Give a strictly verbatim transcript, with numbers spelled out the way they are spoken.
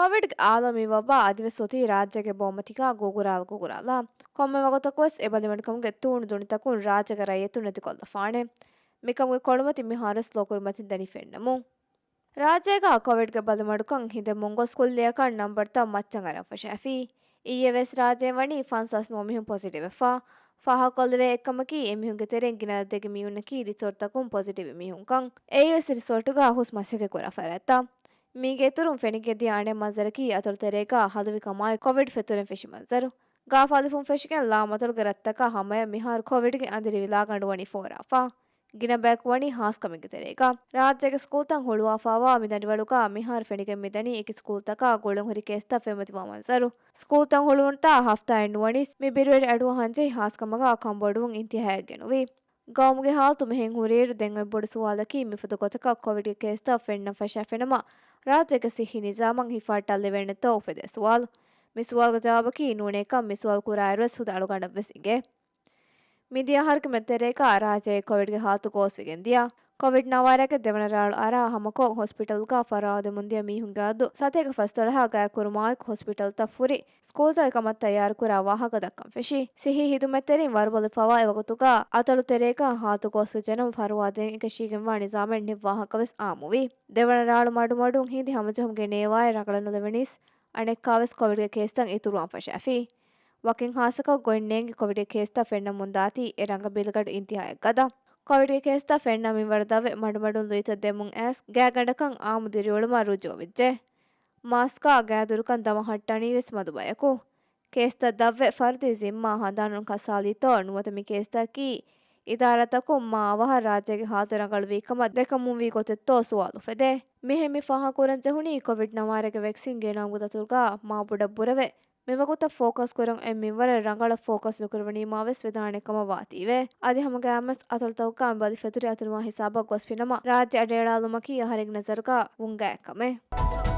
ކޮވިޑްގެ އާލާ މި ވަބާ އަދިވެސް އޮތީ ރާއްޖޭގެ ބޯމަތިގާ ގޫގުރާލަ ގޫގުރާލާ. ކޮންމެ ވަގުތަކުވެސް އެ ބަލިމަޑުކަމުގެ ތޫނު ދުނިތަކުން ރާއްޖޭގެ ރައްޔިތުން ނެތިކޮށްލަފާނެ. މިކަމުގެ ކޮޅުމަތި މިހާރުވެސް ލޯކުރިމަތިން ދަނީ ފެންނަމުން. ރާއްޖޭގަ ކޮވިޑްގެ ބަލިމަޑުކަން ހިނދެއް މުންގޮސް ކުއްލިއަކަށް ނަންބަރުތައް މައްޗަށް އަރަން ފަށާފި. އިއްޔެވެސް ރާއްޖޭ ވަނީ ފަންސާސް ނުވަ މީހުން ޕޮޒިޓިވްވެފަ. ފާހަގަކޮށްލެވޭ އެއްކަމަކީ، އެމީހުންގެ ތެރެއިން ގިނަ އަދަދެއްގެ މީހުންނަކީ ރިސޯޓްތަކުން ޕޮޒިޓިވް މީހުންކަން. އެއީވެސް ރިސޯޓުގަ ހުސް މަސައްކަތް ކުރާ ފަރާތްތައް. މީގެ އިތުރުން ފެނިގެންދިޔަ އަނެއް މަންޒަރަކީ އަތޮޅު ތެރޭގަ ހަލުވި ކަމާއި ކޮވިޑް ފެތުރެން ފެށި މަންޒަރު. ގާފަ އަލިފުން ފެށިގެން ލާމަތޮޅުގެ ރަށްތަކާ ހަމަޔަށް މިހާރު ކޮވިޑްގެ އަނދިރި ވިލާގަނޑު ވަނީ ފޯރާފަ. ގިނަ ބަޔަކު ވަނީ ހާސްކަމެއްގެ ތެރޭގަ. ރާއްޖޭގެ ސްކޫލްތައް ހުޅުވާފާވާ މި ދަނޑިވަޅުގަ މިހާރު ފެނިގެން މިދަނީ އެކި ސްކޫލްތަކާ ގުޅުންހުރި ކޭސްތައް ފެންމަތިވާ މަންޒަރު. ސްކޫލްތައް ހުޅުވުނުތާ ހަފްތާއެއް ނުވަނީސް މި ބިރުވެރި އަޑުއަހަންޖެހި ހާސްކަމަކާ ކަންބޮޑުވުން އިންތިހާއެއް ގެނުވީ. ގައުމުގެ ހާލަތު މިހެން ހުރިއިރު ދެން އޮތް ބޮޑު ސުވާލަކީ މިފަދަ ގޮތަކަށް ކޮވިޑްގެ ކޭސްތައް ފެންނަން ފަށާފިނަމަ، ރާއްޖޭގެ ސިއްހީ ނިޒާމަށް ހިފާއްޓާލެވޭނެތޯ އުފެދޭ ސުވާލު. މި ސުވާލުގެ ޖަވާބަކީ ނޫނޭކަން މި ސުވާލު ކުރާއިރުވެސް ހުދަ އަޅުގަނޑަށްވެސް އިނގޭ. މިދިޔަ އަހަރުގެ މެދުތެރޭގަ ރާއްޖޭގެ ކޮވިޑްގެ ހާލަތު ގޯސްވެގެން ދިޔަ. ކޮވިޑް ނަވާރައިގެ ދެވަނަ ރާޅު އަރާ ހަމަކޮށް ހޮސްޕިޓަލްގަ ފަރުވާދެމުންދިޔަ މީހުންގެ އަދަދު ސަތޭކަ ފަސްދޮޅަހާ ގާތްކުރުމާއެކު ހޮސްޕިޓަލްތައް ފުރި ސްކޫލްތަކެއް ކަމަށް ތައްޔާރުކުރާ ވާހަކަ ދައްކަން ފެށި. ސިއްހީ ހިދުމަތްތެރިން ވަރުބަލި ފަވާ އެވަގުތުގަ އަތޮޅު ތެރޭގަ ހާލަތު ގޯސްވެއްޖެނަމަ ފަރުވާދޭން އެކަށީގެންވާ ނިޒާމެއް ނެތް ވާހަކަވެސް އާއްމުވި. ދެވަނަ ރާޅު މަޑުމަޑުން ހިނދި ހަމަޖެހުމުގެ ނޭވާއެއް ރަނގަޅަށް ނުލެވެނީސް އަނެއްކާވެސް ކޮވިޑްގެ ކޭސްތައް އިތުރުވާން ފަށާފި. ވަކިން ހާއްސަކޮށް ގޮތް ނޭނގި ކޮވިޑްގެ ކޭސްތައް ފެންނަމުންދާތީ އެ ރަނގަބީލުގަޑު އިންތިހާއެއްގަދަ. ކޮވިޑްގެ ކޭސްތައް ފެންނަ މިންވަރު ދަށްވެ މަޑުމަޑުން ލުއިތައް ދެމުން އައިސް ގާތްގަނޑަކަށް އާއްމު ދިރިއުޅުމަށް ރުޖޫވެއްޖެ. މާސްކާ ގާތް ދުރުކަން ދަމަހައްޓަނީވެސް މަދު ބަޔަކު. ކޭސްތައް ދަށްވެ ފަރުދީ ޒިންމާ ހަނދާނުން ކަސާލީތޯ ނުވަތަ މި ކޭސްތަކީ އިދާރާތަކުން މާ އަވަހަށް ރާއްޖޭގެ ހާލަތު ރަނގަޅުވީކަމަށް ދެކަމުންވީ ގޮތެއްތޯ ސުވާލު އުފެދޭ. މިހެން މި ފާހަގަކުރަން ޖެހުނީ ކޮވިޑް ނަވާރަގެ ވެކްސިން ގެނައުމުގެ ދަތުރުގަ މާބޮޑަށް ބުރަވެ، މިވަގުތަށް ފޯކަސް ކުރަން އޮތް މިންވަރަށް ރަނގަޅަށް ފޯކަސް ނުކުރެވުނީމާވެސް ވެދާނެ ކަމަށް ވާތީވެ. އަދި ހަމަގައިމުވެސް އަތޮޅުތަކުގަ މި ބަލި ފެތުރި އަތުނުވާ ހިސާބަށް ގޮސްފިނަމަ، ރާއްޖެ އަޑިއަޅާލުމަކީ އަހަރެންގެ ނަޒަރުގަ ވުންގައި ކަމެއް.